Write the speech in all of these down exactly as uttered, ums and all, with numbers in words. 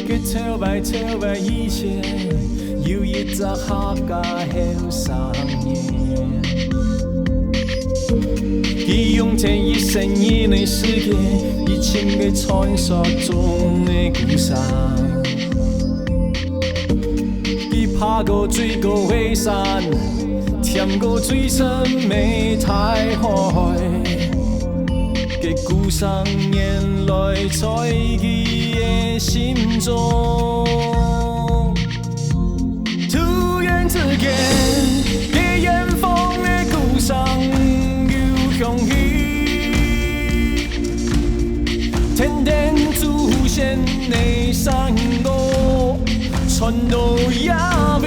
佢頭擺頭擺以前，有一隻客家後生人，佢用盡一生人个時間，去尋个傳說中个故鄉。佢爬過最高个山， 跈過最深个大海，个故鄉原來在佢个心中。突然之間，个遠方个故鄉又響起，天頂祖先个山歌傳到這位。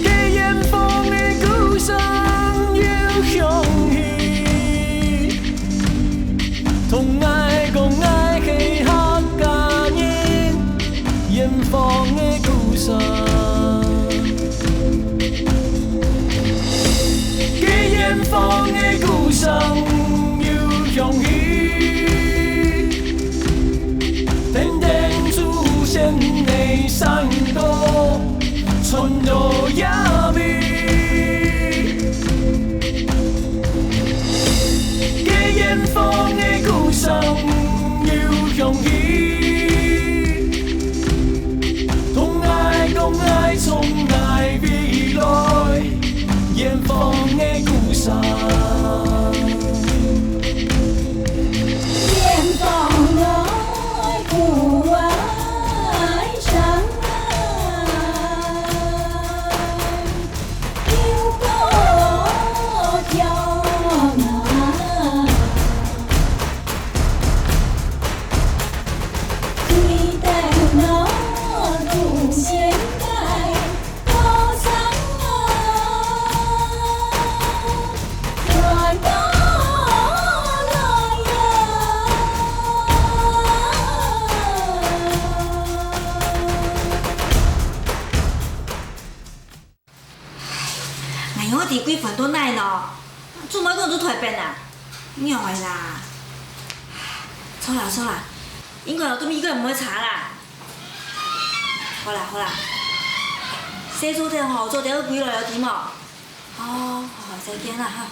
个遠方个故鄉又響起，同𠊎講𠊎係客家人，遠方个故鄉。个遠方个故鄉又響起， 天頂祖先个山歌傳到這位。个遠方个故鄉又響起，同𠊎講𠊎從哪位來。 遠方个故鄉。遠方个故鄉，有故鄉啊。回到那祖先个 故鄉啊，遠方來呀。哎喲，𠊎仰會知桂芬到哪呢？做麼个講到臺北啊？仰會啦？著啦，著啦，應該都一個人毋會差啦。 好啦，好啦，細做點吼，早點歸來哦，知無？哦，好，再見啦哈。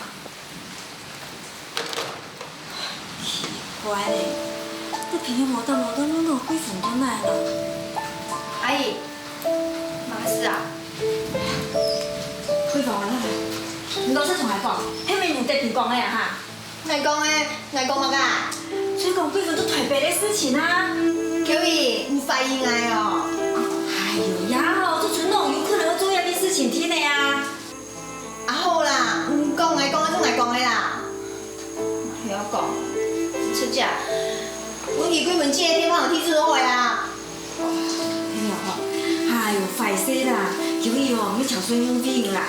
奇怪咧，這朋友無打無打，問到桂芬到哪了？阿姨，麼个事啊？桂芬啊，你老實同𠊎講，係毋係你得罪講个啊哈？ 𠊎講个，𠊎講麼个啊？就講桂芬到臺北个事情啊。Kelly，你懷疑𠊎哦？哎喲呀，這陣哪有可能會做這个事情定个啊？啊好啦，你講𠊎講个就𠊎講个啦。𠊎曉講，出去啊，阮去桂芬姊个電話號碼就好个啊。 哎喲吼，哎喲，壞勢啦，由於哦，你超順用力啦。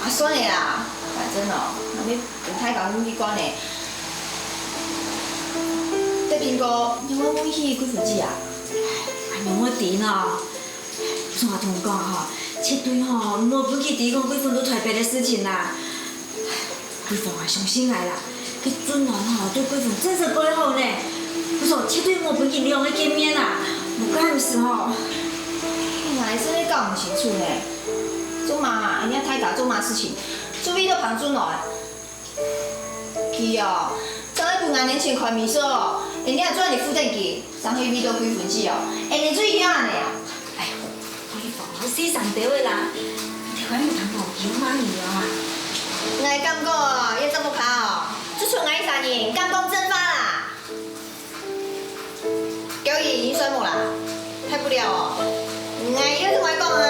啊，算了啦，反正哦，𠊎愛分大家問一關呢。德平哥，你會問起桂芬姊啊？哎，仰會知呢？總係同你講吼，絕對吼，毋好分佢知講桂芬到臺北个事情啦。 桂芬啊，相信𠊎啦，該俊男吼對桂芬真實蓋好呢。故所絕對毋好分佢兩個見面啊，無該毋係吼。𠊎真个搞毋清楚呢。做麼人家大家做麼事情，就為著幫俊男？佢哦，正愛分𠊎兩千塊美金，人家還做得負擔佢。 正係為著桂芬姊哦，恁樣最樣呢。哎喲，桂芬哦，細聲兜仔啦，你聽𠊎毋聽無，佢罵你哦啊。𠊎感覺哦，這隻屋下哦，就賰𠊎一儕人敢講真話啦。交易已經算無啦，大不了哦，𠊎又同𠊎講啊。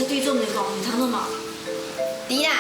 對眾人講，你聽到無？知啦。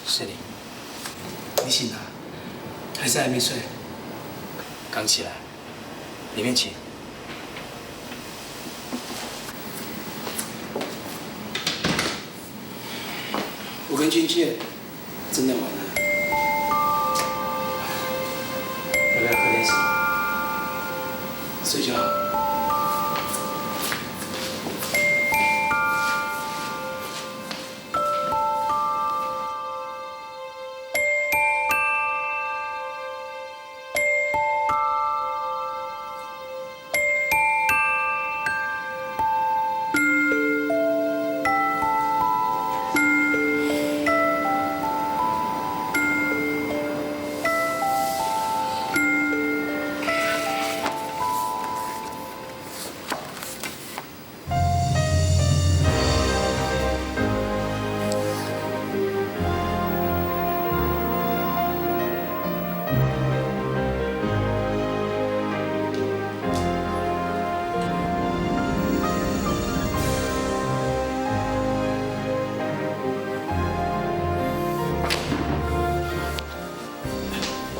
Shelly，你醒了？还是还没睡？刚起来，里面请。我跟君健真的完了。要不要喝点水？睡觉。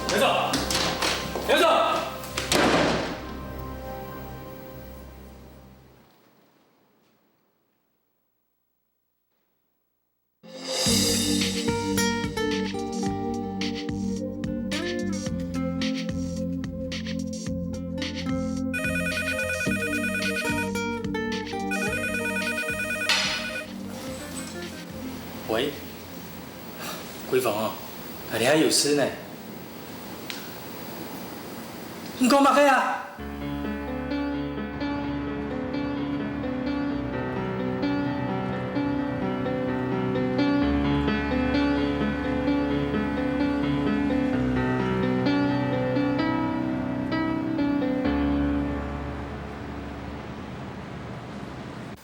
刘总，刘总。 喂，桂芳哦，啊，你還有事呢？你講麼个啊？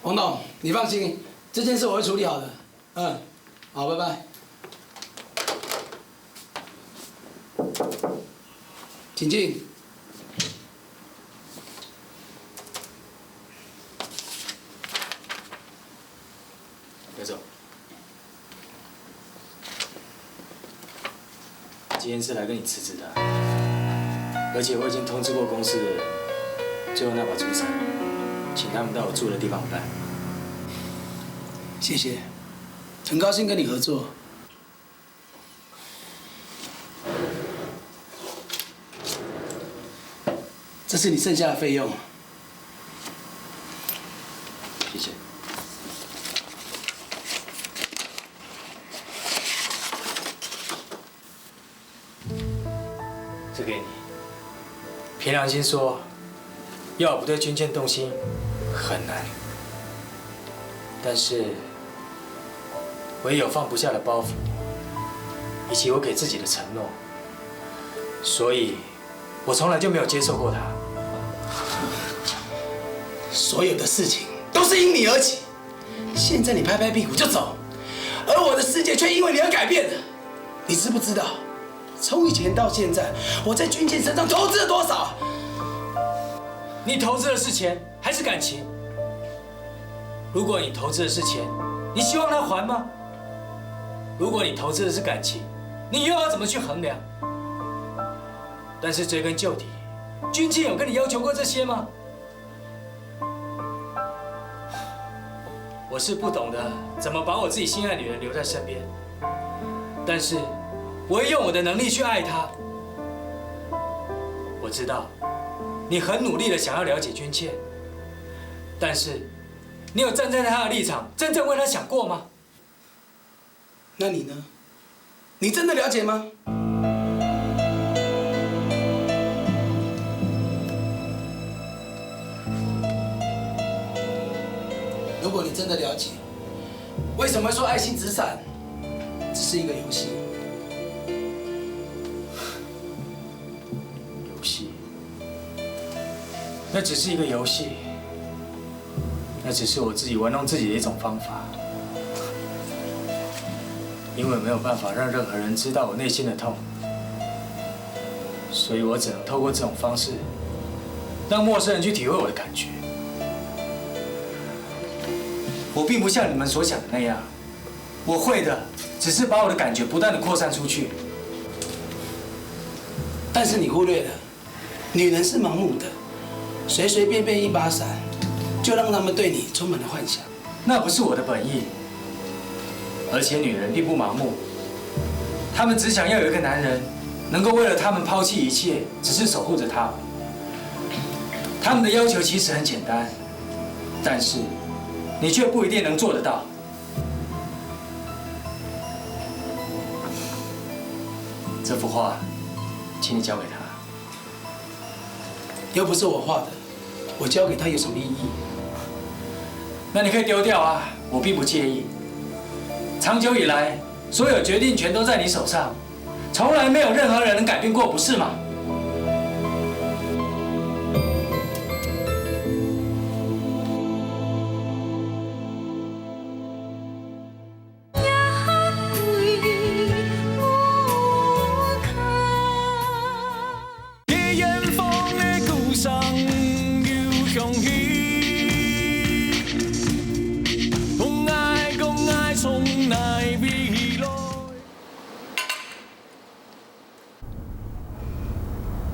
王董，你放心，这件事我会处理好的。嗯，好，拜拜。请进。 刘总，今天是来跟你辞职的，而且我已经通知过公司的人，最后那把租车，请他们到我住的地方搬。谢谢，很高兴跟你合作。 这是你剩下的费用。谢谢。这给你。凭良心说，要我不对君健动心很难，但是我也有放不下的包袱，以及我给自己的承诺，所以我从来就没有接受过他。所有的事情都是因你而起，现在你拍拍屁股就走，而我的世界却因为你而改变了。你知不知道，从以前到现在，我在君健身上投资了多少？你投资的是钱还是感情？如果你投资的是钱，你希望他还吗？如果你投资的是感情，你又要怎么去衡量？但是追根究底，君倩有跟你要求过这些吗？我是不懂得怎么把我自己心爱的女人留在身边，但是我会用我的能力去爱她。我知道你很努力的想要了解君倩，但是你有站在她的立场，真正为她想过吗？那你呢？你真的了解吗？如果你真的了解，为什么说爱心纸伞只是一个游戏？游戏？那只是一个游戏，那只是我自己玩弄自己的一种方法。因为没有办法让任何人知道我内心的痛，所以我只能透过这种方式，让陌生人去体会我的感觉。我并不像你们所想的那样，我会的只是把我的感觉不断的扩散出去。但是你忽略了，女人是盲目的，随随便便一把伞，就让他们对你充满了幻想。那不是我的本意。而且女人并不盲目，她们只想要有一个男人能够为了她们抛弃一切，只是守护着她们。她们的要求其实很简单，但是你却不一定能做得到。这幅画，请你交给她。又不是我画的，我交给她有什么意义？那你可以丢掉啊，我并不介意。长久以来，所有决定权都在你手上，从来没有任何人能改变过，不是吗？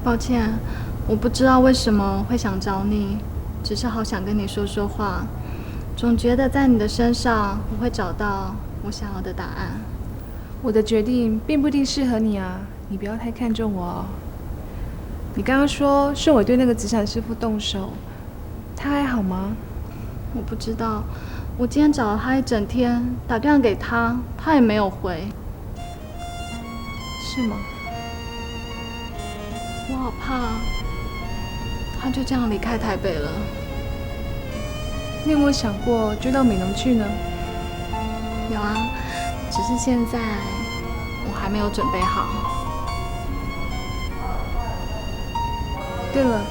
抱歉，我不知道为什么会想找你，只是好想跟你说说话，总觉得在你的身上我会找到我想要的答案。我的决定并不一定适合你啊，你不要太看重我哦。你刚刚说盛伟对那个纸伞师傅动手，他还好吗？我不知道，我今天找了他一整天，打电话给他，他也没有回。是吗？我好怕他就这样离开台北了。你有没有想过追到美浓去呢？有啊，只是现在我还没有准备好。对了，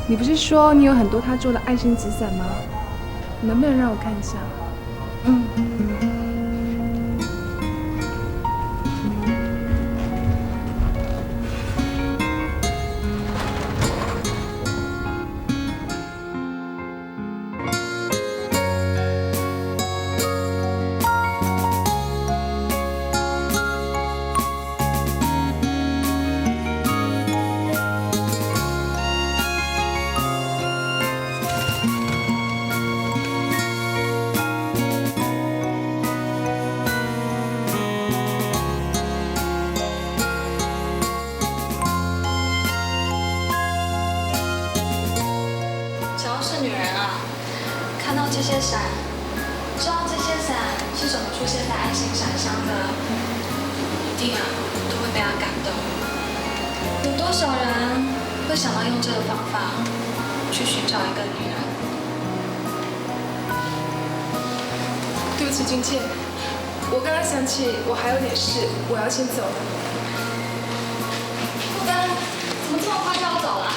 你不是说你有很多他做的爱心纸伞吗？能不能让我看一下？嗯。只要是女人啊，看到这些伞，知道这些伞是怎么出现在爱心伞上的，一定啊都会被它感动。有多少人会想到用这个方法去寻找一个女人？对不起，君倩，我刚刚想起我还有点事，我要先走了。不丹，怎么这么快就要走了？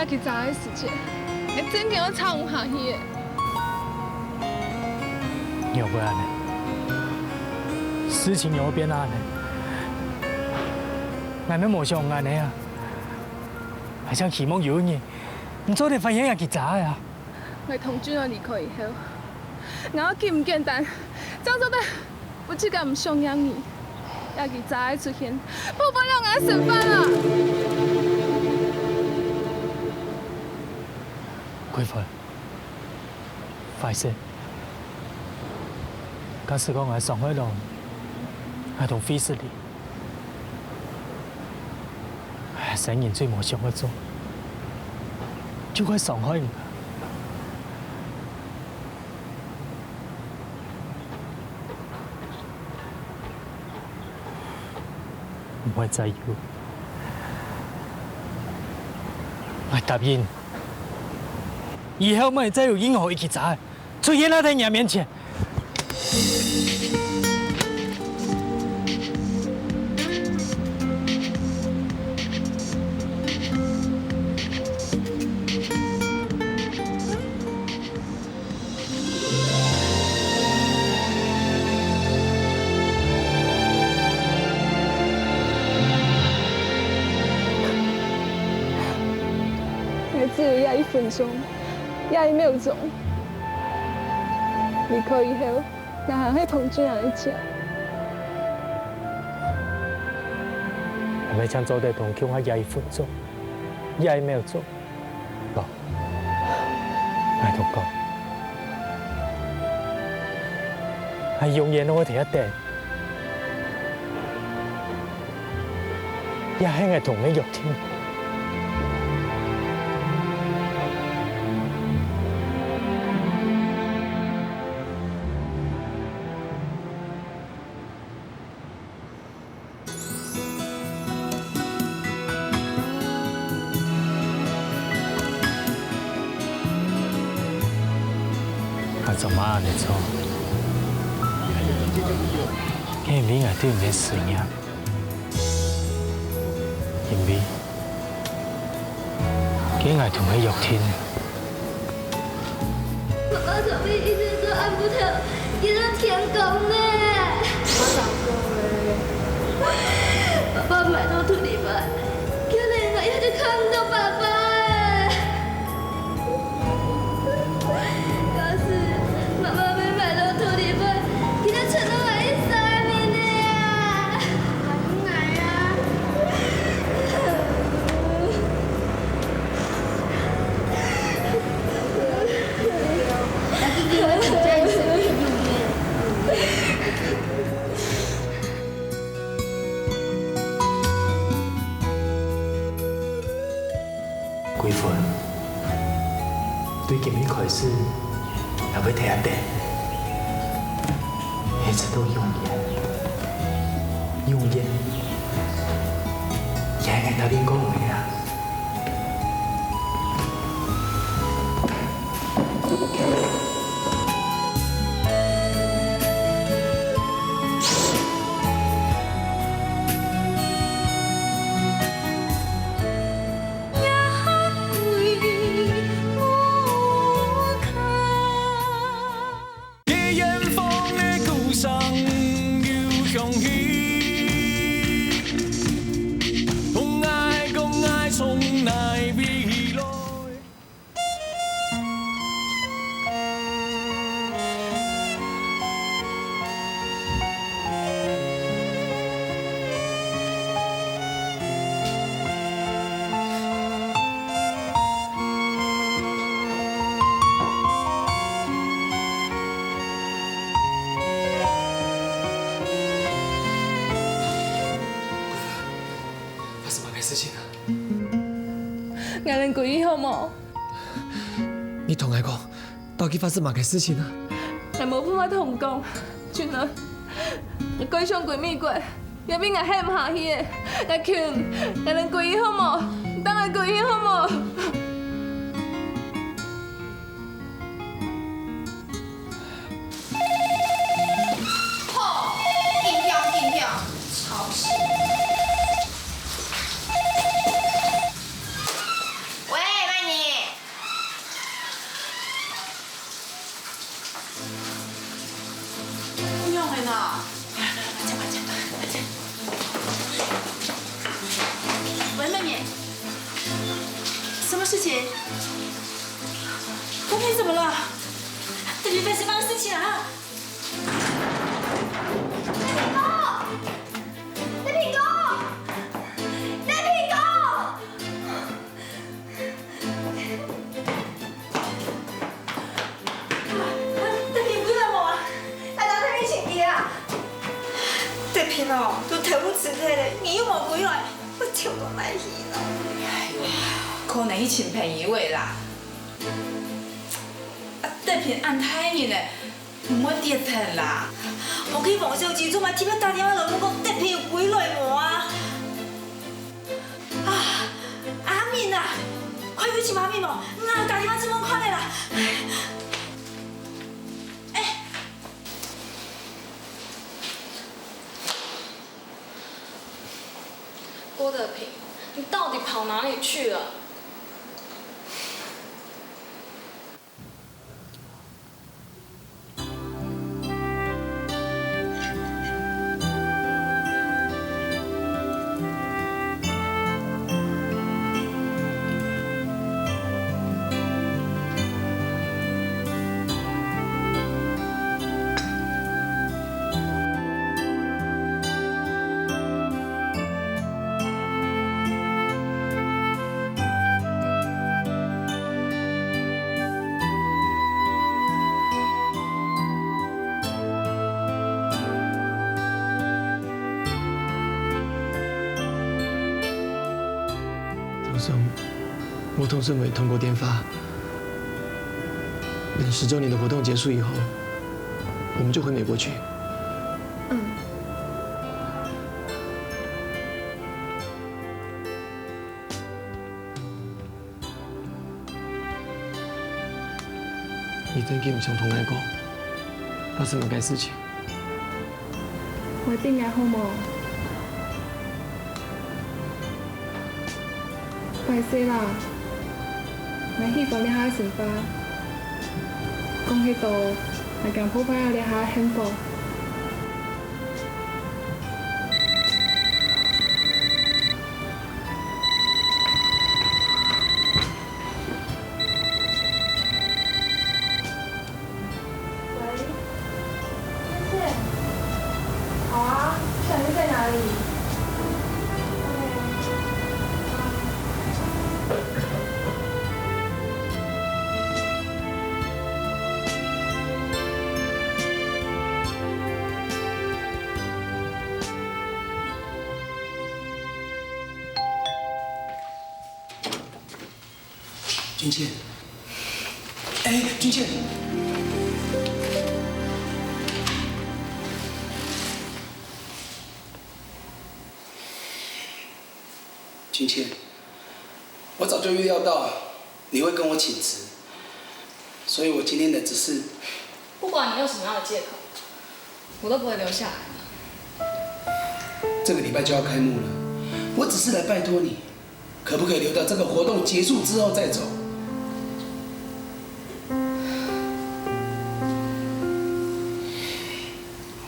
佢早个時節，𠊎真經愛撐毋下去了。仰會恁呢？事情仰會變到恁呢？𠊎乜無想恁呢啊！𠊎正希望有一日，你做得發現𠊎佢早个啊！𠊎同俊安離開以後，𠊎个心毋簡單，正做得 毋自家毋想念你，也佢早个出現，破壞了𠊎个生活啊！桂芬，壞勢。假使講𠊎傷害到你，𠊎同Felicity，哎，生人最無想愛做，就係傷害你啊！ 毋會再有。𠊎答應，以後毋會再有任何一支箭出現在你面前。 𠊎只有這一分鐘，這一秒鐘。離開以後，𠊎還係同俊安个姐。𠊎乜正做得同你共下這一分鐘，這一秒鐘。 無，𠊎同你講，𠊎永遠都會在這等，這係𠊎同你个約定。 𠊎做麼恁呢做？係因為𠊎對你个思念，因為 該𠊎同你个約定。爸爸昨晡一直都暗晡頭，一直到天光呢。我早過了。爸爸買到土地牌，今日𠊎一直看毋到爸爸。假使媽媽無買到土地牌，今日出到來一三年呢啊！ 桂芬，對今日開始，𠊎會在這等，一直到永遠，永遠，也係𠊎答應過你个啊。 發生麼个事情啊？𠊎等歸去好無？你同𠊎講，到底發生麼个事情啊？𠊎無辦法同你講，俊安，𠊎蓋想歸美國，也分𠊎歇毋下去了。𠊎求你，𠊎等歸去好無？你等𠊎歸去好無？ 吼，緊響，緊響，吵死！喂，麼人啊。喂，妹妹，什么事情？德平怎么了？德平发生什么事情啊？德平哥，德平哥，德平哥！ 德平歸來無啊？𠊎打電話尋佢啊！德平哦，都頭昏身㤼咧，你又無歸來，𠊎愁到哪去呢？哎喲，可能去尋朋友个啦。啊，德平恁大人咧， 毋會跌忒啦。𠊎个王小姐做麼特別打電話來問講德平有歸來無啊？啊，阿敏啊，快去尋阿敏無？𠊎打電話去問看咧啦。哎，郭德平，你到底跑哪裡去了？ 我想，我同盛伟通過電話，等十週年的活動結束以後，我們就回美國去。嗯。 你真經毋想同𠊎講，發生麼个事情？回答𠊎好無？歹勢啦，𠊎喜歡這下个生活，講忒多，𠊎驚破壞了這下个幸福。 喂，君倩。好啊，想你在哪裡？OK。君倩，哎，君倩，君倩，我早就預料到你會跟我請辭，所以我今天的只是……不管你用什麼樣的藉口，我都不會留下來。這個禮拜就要開幕了，我只是來拜託你， 可不可以留到這個活動結束之後再走？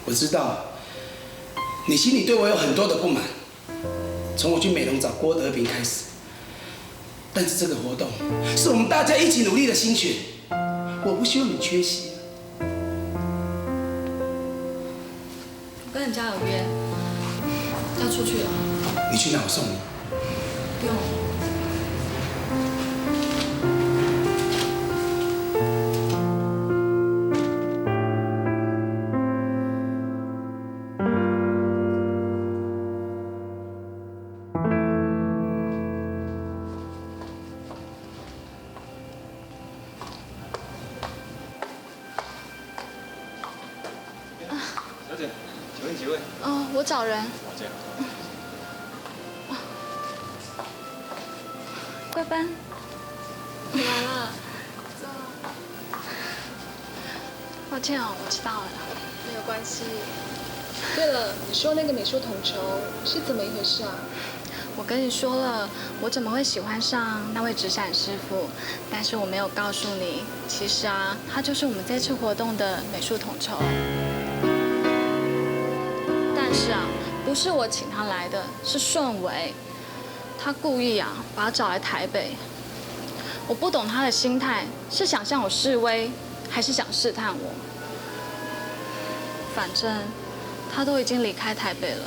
我知道你心裡對我有很多的不滿，從我去美濃找郭德平開始。但是這個活動是我們大家一起努力的心血，我不希望你缺席。 我跟人家有約，要出去了。你去哪，我送你。不用。小姐，請問幾位？哦，我找人。好，這樣。貴賓。你來了。抱歉哦，我遲到了。沒有關係。對了，你說那個美術統籌是怎麼一回事啊？我跟你說了，我怎麼會喜歡上那位紙傘師傅？ 但是我沒有告訴你，其實啊，他就是我們這次活動的美術統籌。是啊，不是我请他来的，是顺伟。他故意啊，把他找来台北。我不懂他的心态，是想向我示威，还是想试探我？反正他都已经离开台北了，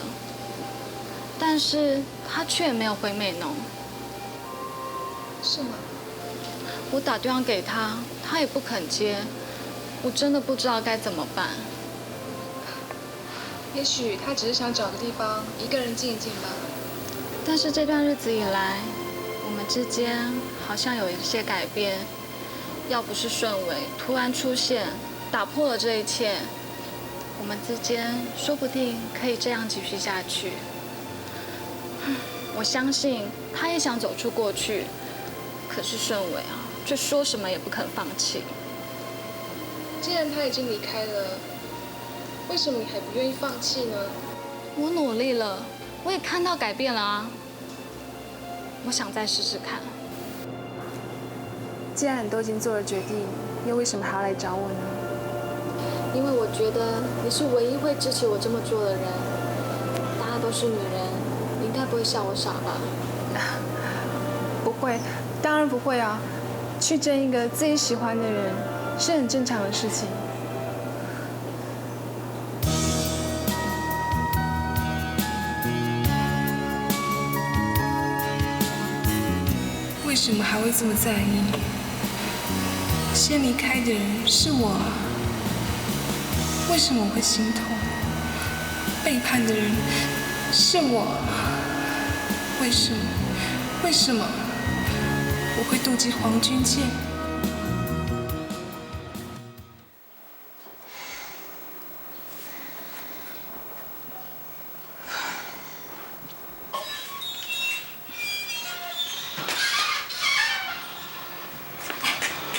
但是他却没有回美浓。是吗？我打电话给他，他也不肯接，我真的不知道该怎么办。 也许他只是想找个地方一个人静一静吧。但是这段日子以来，我们之间好像有一些改变。要不是顺伟突然出现，打破了这一切，我们之间说不定可以这样继续下去。我相信他也想走出过去，可是顺伟啊，却说什么也不肯放弃。既然他已经离开了，为什么你还不愿意放弃呢？我努力了，我也看到改变了啊。我想再试试看。既然你都已经做了决定，又为什么还要来找我呢？因为我觉得你是唯一会支持我这么做的人。大家都是女人，你应该不会笑我傻吧？不会，当然不会啊。去见一个自己喜欢的人是很正常的事情。 为什么还会这么在意？先离开的人是我啊，为什么我会心痛？背叛的人是我啊，为什么？为什么我会妒忌黄君健？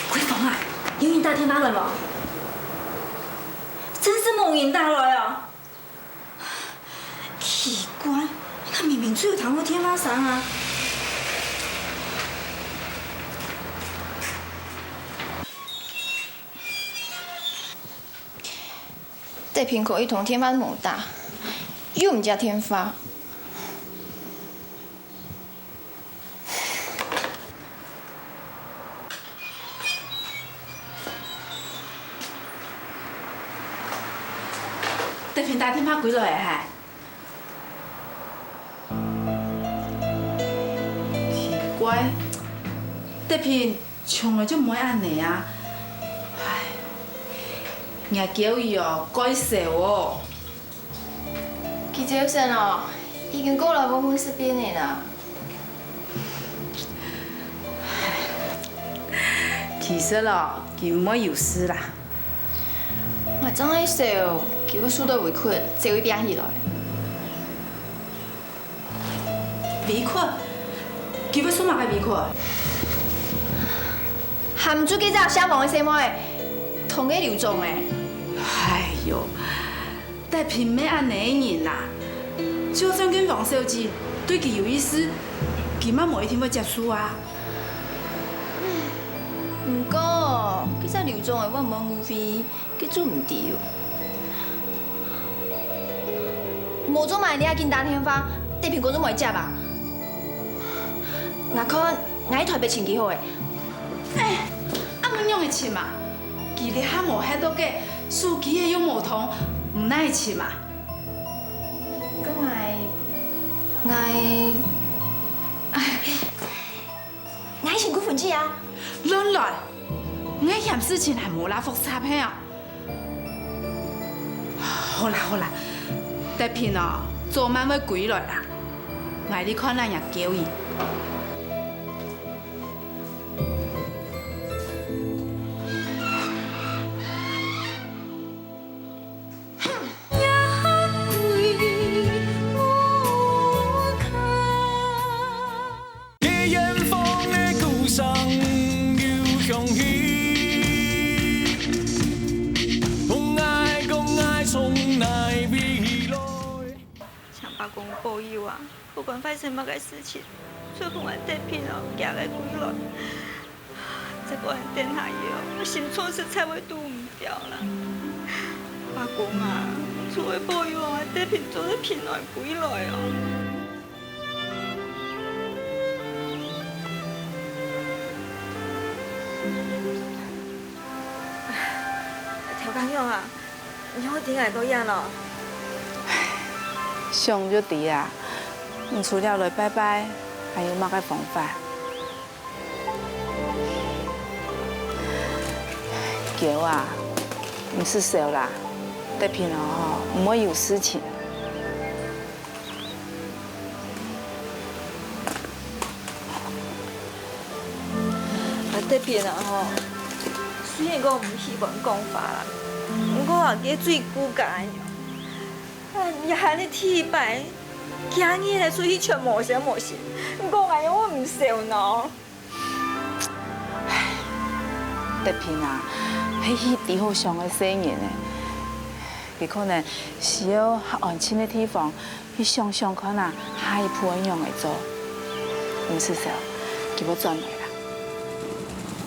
桂芳啊，有人打電話來無？真係無人打來哦！奇怪，𠊎明明就有聽到電話聲啊！ 德平哥一通電話無打，又毋接電話。德平打電話歸來係？奇怪，德平 從來就毋會恁呢啊！唉，若嬌姨哦，蓋愁哦！佢朝晨哦，已經過來問問食飯了啦。其實哦，佢毋會有事啦。𠊎正係愁，佢會受到委屈，就會病起來。 委屈？佢會受麼个委屈？含住該隻姓王个細妹，同該劉總个。哎喲，德平毋係恁呢个人啦！就算該王小姐對佢有意思，佢嘛無一定會接受啊。毋過，該隻劉總个會毋會誤會， 該就毋知哦。無做麼个，你還緊打電話，德平哥就毋會接啊？𠊎看，𠊎去台北尋佢好了。哎，恁樣仰會尋啊？佢這下無歇到該，手機仔又無通，你哪尋啊？該𠊎，𠊎，哎， 𠊎尋顧文姐啊。亂來！𠊎嫌事情還無罅複雜係啊？好啦好啦，德平哦，早慢會歸來啦。𠊎這看恁樣嬌姨。 請伯公保佑啊！不管發生麼个事情，做分𠊎德平哦，行个歸來。 再過恁等下去哦，𠊎心臟實在會堵毋牢啦。伯公啊，主會保佑𠊎德平做得平安歸來啊！調解長啊，你會知𠊎到這咯？想就知啊，你除了來拜拜，還有麼个方法？ 嬌啊，毋使愁啦，德平吼，毋會有事情。啊，德平啊吼，雖然講毋喜歡講話啦，毋過啊，佢最顧家个人。啊，這下个地板，幾下日來出去全無聲無息，毋過𠊎仰會毋愁呢？ 德平啊，係佢知好想个細人呢，佢可能需要較安靜个地方去想想看啊，下一步愛仰仔做。毋使愁，佢會轉來啦。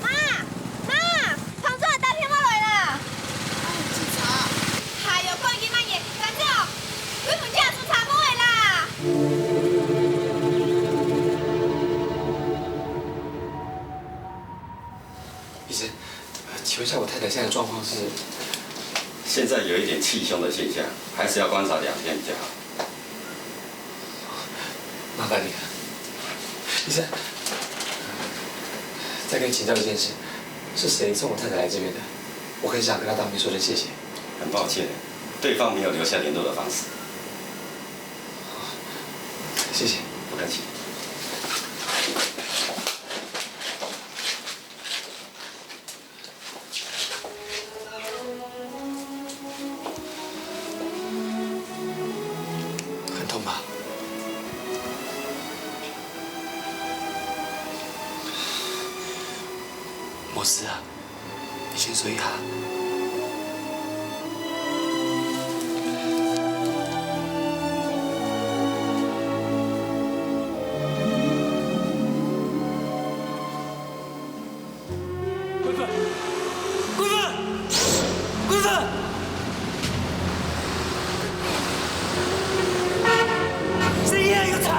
媽，媽，同事打電話來啦！警察！還有講緊麼个？趕緊哦！ 開門，這出車禍个啦！醫生，呃，請問一下，我太太現在的狀況是？现在有一点气胸的现象，还是要观察两天比较好。麻烦你了，医生。再跟你请教一件事，是谁送我太太来这边的？我很想跟她当面说声谢谢。很抱歉，对方没有留下联络的方式。 谢谢。不客气。很痛吗？没事啊。 你先睡一下。滚分！滚分！滚分！谁也有才啊！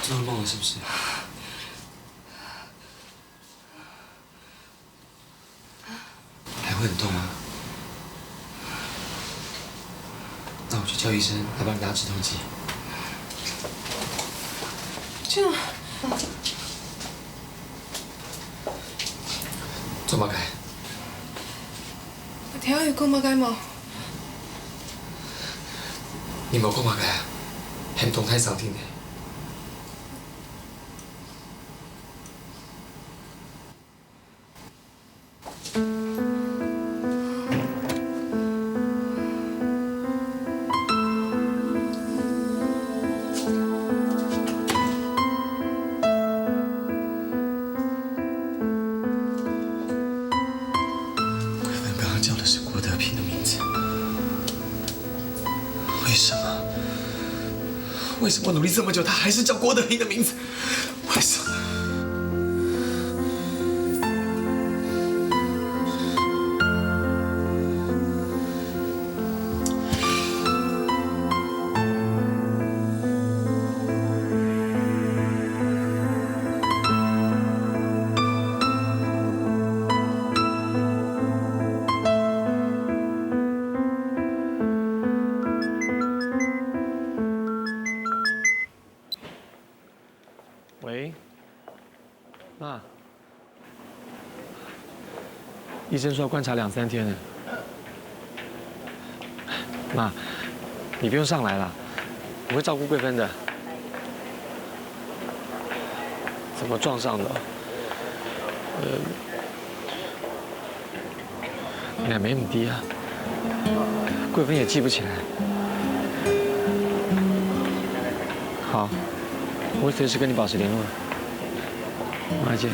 做噩梦了是不是？还会很痛吗？那我去叫医生来帮你打止痛剂。这……做么个？听有讲么个无？你无讲么个啊？喊动太伤心呢。 桂芬刚刚叫的是郭德平的名字，为什么？为什么努力这么久，他还是叫郭德平的名字？为什么？ 喂，妈，医生说要观察两三天呢。妈，你不用上来了，我会照顾桂芬的。怎么撞上的？呃， 你还没那么低啊，桂芬也记不起来。好，我会随时跟你保持联络。阿姐。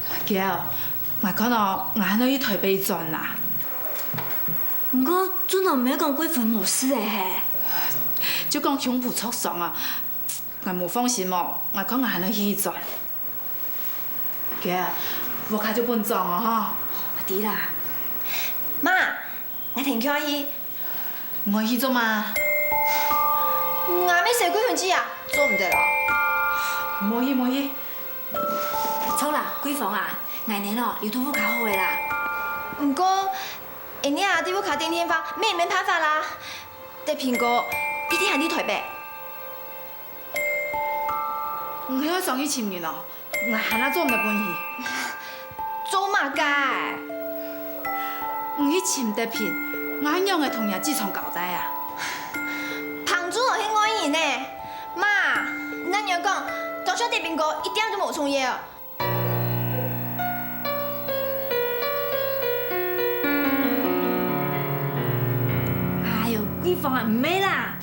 阿嬌，𠊎看哦，𠊎還愛去台北轉啦。毋過，俊豪毋係講貴芬無事个嘿？就講胸脯著傷啊，𠊎無放心哦，𠊎看𠊎還愛去轉。 姐，屋下就分你掌哦，吼。知啦。媽，𠊎跈佢去。你愛去做麼？𠊎乜洗歸分佢啊，做毋得哦。莫去，莫去。著啦，桂芳啊，𠊎呢哦，有在屋下好个啦。毋過，𠊎這下在屋下等電話，乜無辦法啦。德平哥，一定還在台北。 你係愛上去尋人哦？𠊎還做毋得分佢。做麼个？你去尋德平，𠊎仰仔同若姊丈交代啊？彭主任係外人呢。媽，你恁樣講，當像德平哥一點都無重要。哎喲，桂芳啊，毋係啦。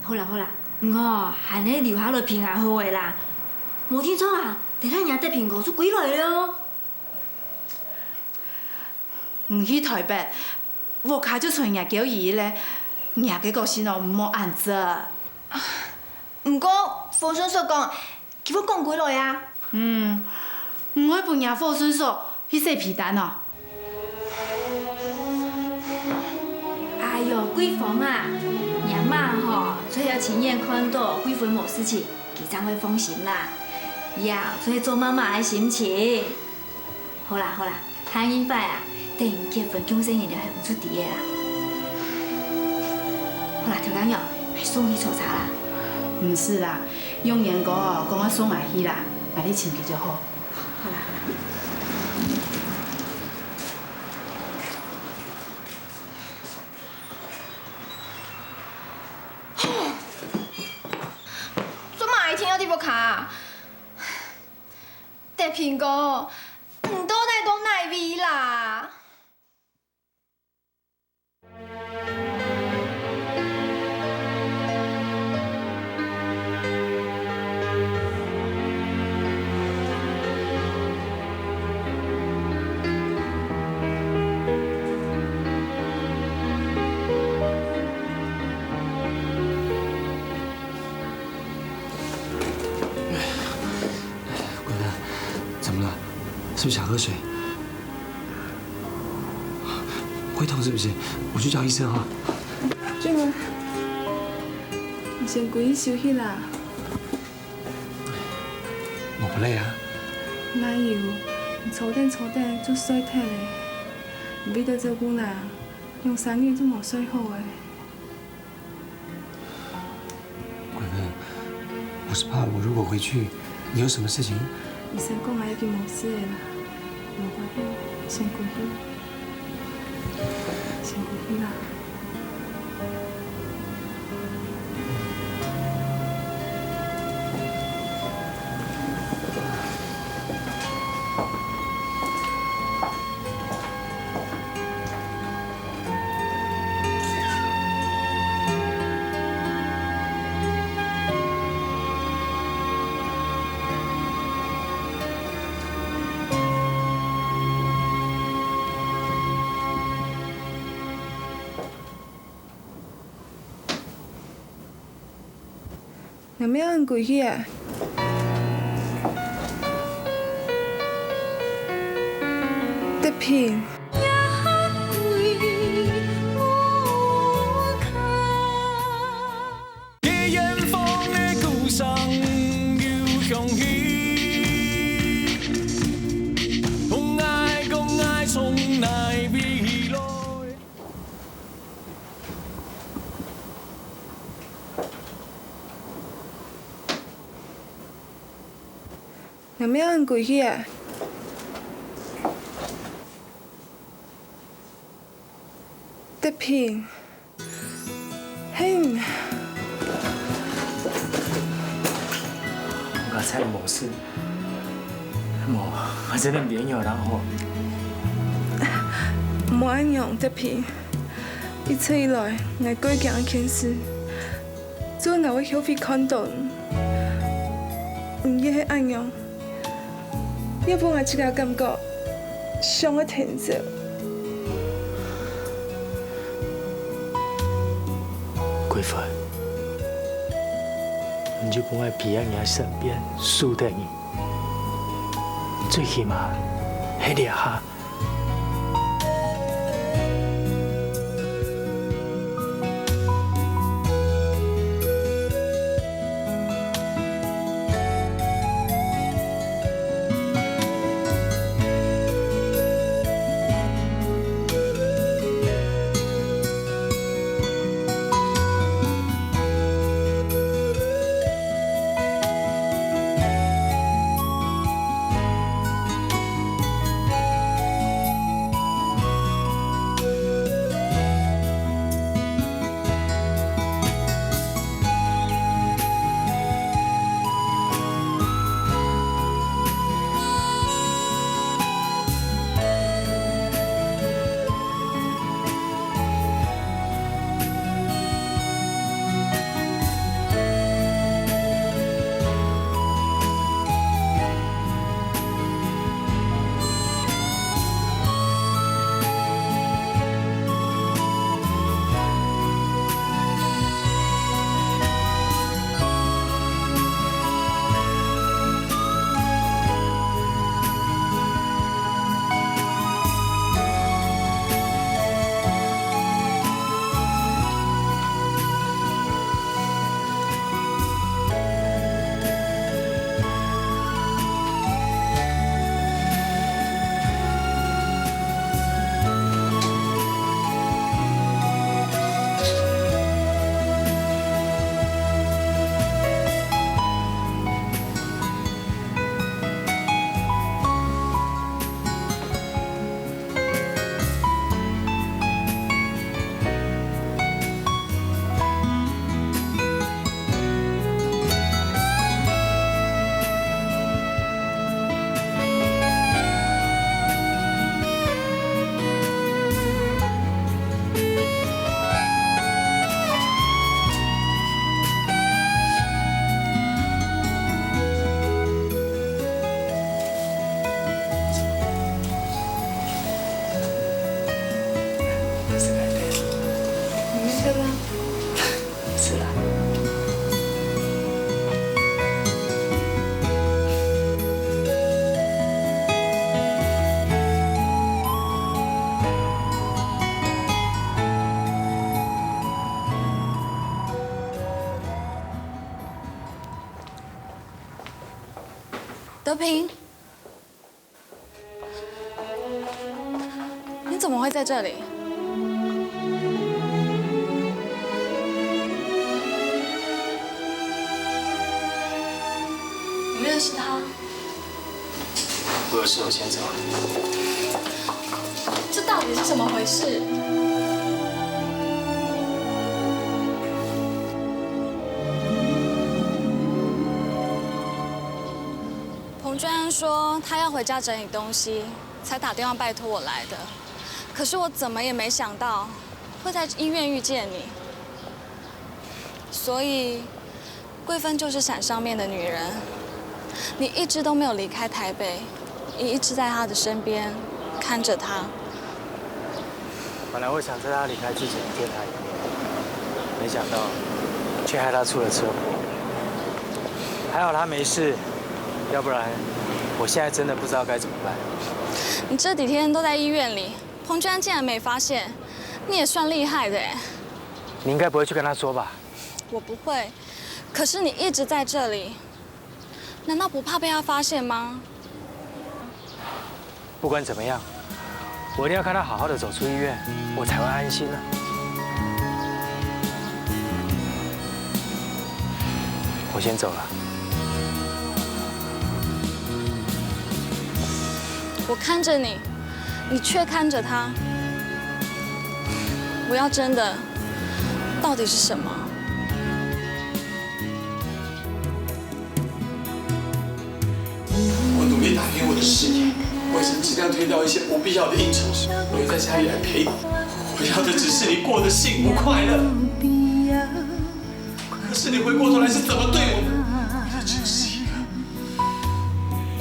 好啦好啦， 你哦，還係留下來陪𠊎好个啦。無定著啊，等下若德平哥就歸來了哦。你去台北，屋下就賰若嬌姨咧，若个個性哦，莫恁直。毋過，福順叔講，佢會趕歸來啊。嗯，你愛分若福順叔 去洗被單哦。哎喲，桂芳啊，若媽吼，就係愛親眼看著貴芬無事情，佢正會放心啦。這就係做媽媽个心情。好啦好啦，下二擺啊，等結婚降細人了後你就知个啦。好啦，頭家娘，𠊎送你去坐車啦。毋使啦，永年哥哦，講愛送𠊎去啦，𠊎去尋佢就好。 好啦好啦。做麼个一定愛在屋下？德平哥，你到底到哪位啦？ 桂芬，怎麼了？是不是想喝水？會痛是不是？我去叫醫生哈。俊文，你先歸去休息啦。我不累啊。哪有，你坐等坐等就睡忒咧。你為著照顧人，兩三日就無睡好咧。 桂芬，我是怕我如果回去，你有什麼事情？醫生講𠊎已經無事了啦，無關係，先回去，先回去啦。 𠊎乜愛你歸去啊？德平。 𠊎乜愛你歸去啊？德平，係你。𠊎知你無事，無，𠊎真个毋知仰會當好。無無恁樣，德平。一直以來，𠊎過驚一件事，就係𠊎會後悔看到你。你也係恁樣，也分𠊎自家感覺傷个天真。桂芬，你就分𠊎陪在你个身邊，守等你。最起碼，係這下。 是啦。德平，你怎么会在这里？你认识他？我有事，我先走了。这到底是怎么回事？ 彭君安说他要回家整理东西，才打电话拜托我来的。可是我怎么也没想到会在医院遇见你。所以，桂芬就是伞上面的女人。你一直都没有离开台北，你一直在她的身边，看着她。 本来我想在他离开之前见他一面，没想到却害他出了车祸。还好他没事，要不然我现在真的不知道该怎么办。你这几天都在医院里，彭娟竟然没发现，你也算厉害的哎。你应该不会去跟他说吧？我不会，可是你一直在这里，难道不怕被他发现吗？ 不管怎么样，我一定要看他好好的走出医院，我才会安心啊。我先走了。我看着你，你却看着他。我要争的到底是什么？ 我努力打拼我的事业，我我已经尽量推掉一些不必要的应酬，留在家里来陪你。我要的只是你过得幸福快乐。可是你回过头来是怎么对我的？你就是一个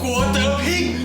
郭德平。